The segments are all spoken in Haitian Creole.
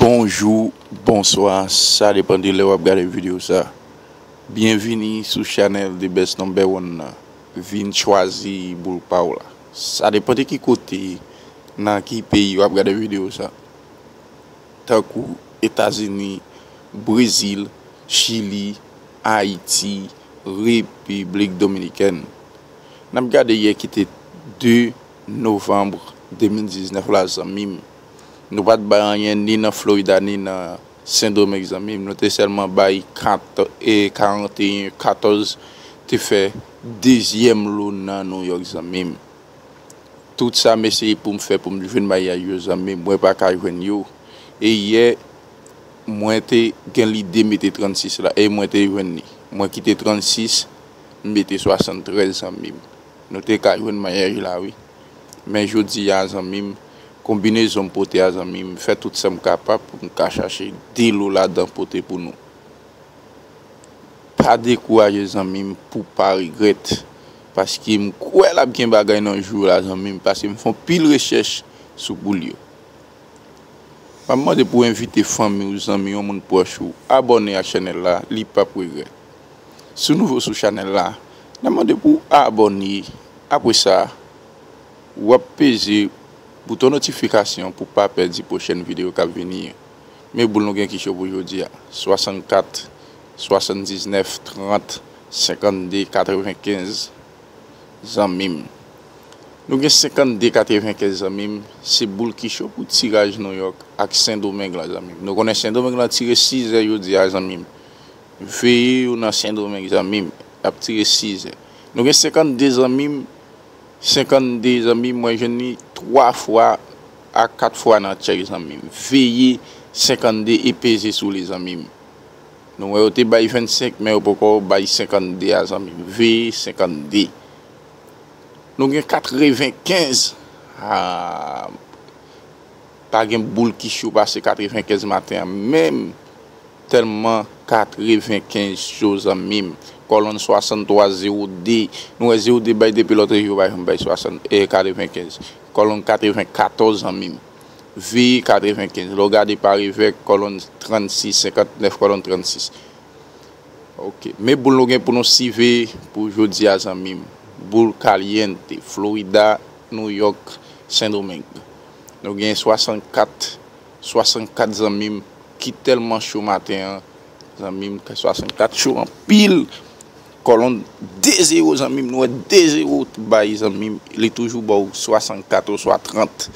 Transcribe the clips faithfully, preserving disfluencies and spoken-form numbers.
Bonjou, bonswa, sa depann de lè w ap gade videyo sa. Byenvini sou chanèl The Best Number One nan. Vin chwazi boul pa w la. Sa depann de ki kote, nan ki peyi w ap gade videyo sa. Tankou Etazini, Brezil, Chili, Ayiti, Repiblik Dominikèn. N ap gade yè ki te de novanm de mil diznèf la, zanmi m. Nou pa t bay anyen ni nan Florida ni nan Sendomeng, zanmi m. Nou te sèlman bay kat, e, karanteyen katòz, te fè dezyèm lo nan Nouyòk, zanmi m. Tout sa m eseye pou m fè pou m jwenn maryaj yo, zanmi m, mwen pa ka jwenn yo. E yè, mwen te gen lide mete trannsis la, e mwen te jwenn li. Mwen kite trannsis, m mete swasanntrèz, zanmi m. Nou te ka jwenn maryaj la, wi. Men jodi a, zanmi m, konbinezon m pote a, zanmi m, fè tout sa m kapab pou m ka chache de lo ladan pote pou nou. Pa dekouraje, zanmi m, pou pa regrèt. Paske m kwè l ap gen bagay nan jou la, zanmi m, paske m fè yon pil rechèch sou boul yo. M ap mande pou w envite fanmi w, zanmi w, yon moun pwòch ou, abòne ak chanèl la, li p ap regrèt. Si w nouvo sou chanèl la, n ap mande pou w abòne. Apre sa, w ap peze bouton notifikasyon pou w pa pèdi pwochèn videyo k ap vini yo. Men boul nou gen ki cho pou jodi a. Swasannkat, swasanndiznèf, trant, senkannde, katrevenkenz, zanmi m. Nou gen senkannde, katrevenkenz, zanmi m. Se boul ki cho pou tiraj Nouyòk ak Sendomeng la, zanmi m. Nou konnen Sendomeng la tire sizè jodi a, zanmi m. Veye yo nan Sendomeng, zanmi m. Y ap tire sizè. Nou gen senkannde, zanmi m. Senkannde, zanmi m, mwen jwenn li twa fwa a kat fwa nan tchèk, zanmi m. Veye senkannde e peze sou li, zanmi m. Nou wè yo te bay vennsenk, men yo poko bay senkannde a, zanmi m. Veye senkannde. Nou gen katrevenkenz. Ah, pa gen boul ki cho pase katrevenkenz maten an menm. Tèlman katrevenkenz cho, zanmi m. Kòlonn swasanntwa zewo de. Nou wè zewo de bay depi lòt jou, pa janm bay swasant, e, katrevenkenz. Kòlonn katrevenkatòz, zanmi m. Veye katrevenkenz. Lè w gade pa revè, kòlonn trannsis, senkantnèf, kòlonn trannsis. Ok. Men boul nou gen pou nou sive pou jodi a, zanmi m. Boul kalyente, Florida, Nouyòk, Sendomeng. Nou gen swasannkat, swasannkat, zanmi m, ki tèlman cho maten an, zanmi m, swasannkat cho anpil. Kòlonn de zewo, zanmi m, nou wè de zewo bay, zanmi m, li toujou ba w swasannkat oswa trant.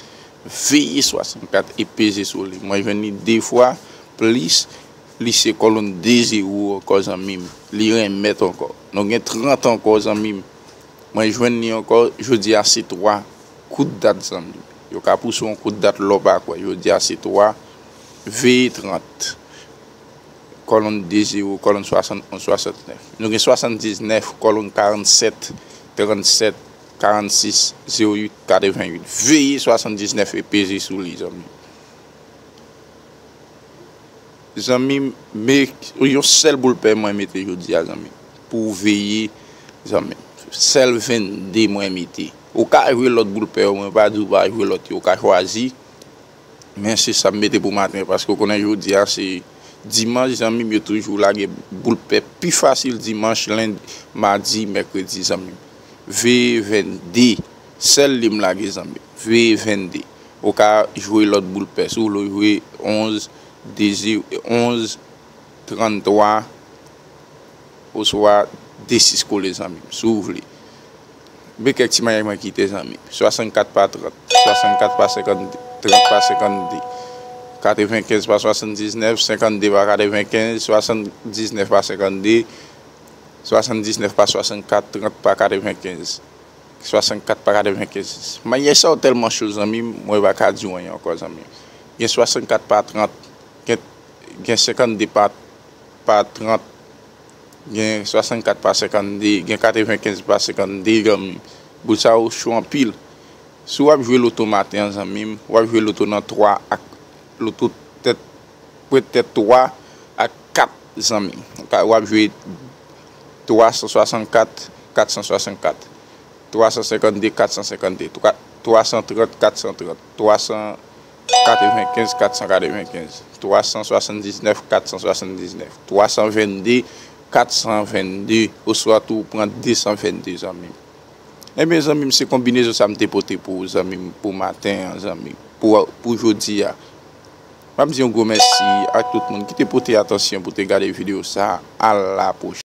Veye swasannkat e peze sou li. Mwen jwenn li de fwa plis, li se kòlonn de zewo ankò, zanmi m. Li renmèt ankò. Nou gen trant ankò, zanmi m. Mwen jwenn li ankò, jodi a se twa. Kout dat, zanmi m. Yo ka pouse yon kout dat lè w pa kwè. Jodi a se twa. Veye trant. Kòlonn de zewo, kòlonn swasannonz, swasannèf. Nou gen swasanndiznèf, kòlonn karannsèt, trannsèt, karannsis, zewo uit, katreventuit. Veye swasanndiznèf e peze sou li, zanmi. Zanmi, men yon sèl boul pè mwen mete jodi a, zanmi. Pou w veye, zanmi. Sèl vennde mwen mete. Ou ka jwe lòt boul pè yo, mwen pa di w pa jwe lòt yo, ou ka chwazi. Men se sa m mete pou maten, paske w konnen jodi a se dimanch, zanmi m, yo toujou lage boul pè pi fasil dimanch, lendi, madi, mèkredi, zanmi m. Veye vennde, sèl li m lage, zanmi m. Veye vennde. Ou ka jwe lòt boul pè. Si w vle w jwe onz, de zewo, onz, tranntwa, oswa de sis kole, zanmi m, si w vle. Men kèk ti maryaj mwen kite, zanmi m. Swasannkat pa trant, swasannkat pa senkannde, trant pa senkannde, katrevenkenz pa swasanndiznèf, senkannde pa katrevenkenz, swasanndiznèf pa senkannde, swasanndiznèf pa swasannkat, trant pa katrevenkenz, swasannkat pa katrevenkenz. Maryaj sa yo tèlman cho, zanmi m, mwen pa ka di w anyen ankò, zanmi m. Gen swasannkat pa trant, gen, gen senkannde pa, pa trant, gen swasannkat pa senkannde, gen katrevenkenz pa senkannde, zanmi m. Boul sa yo cho anpil. Si w ap jwe loto maten an, zanmi m, w ap jwe loto nan twa ak loto tèt, pwent tèt twa ak kat, zanmi m. Ou ka, w ap jwe twa san swasannkat, kat san swasannkat, twa san senkannde, kat san senkannde, twa, twa san trant, kat san trant, twa san katrevenkenz, kat san katrevenkenz, twa san swasanndiznèf, kat san swasanndiznèf, twa san vennde, kat san vennde, oswa tou w pran de san vennde, zanmi m. Ebyen, zanmi m, se konbinezon sa m te pote pou ou, zanmi m, pou maten an, zanmi m, pou, pou jodi a. M ap di yon gwo mèsi ak tout moun ki te pote atansyon pou te gade videyo sa a. A la pwochèn.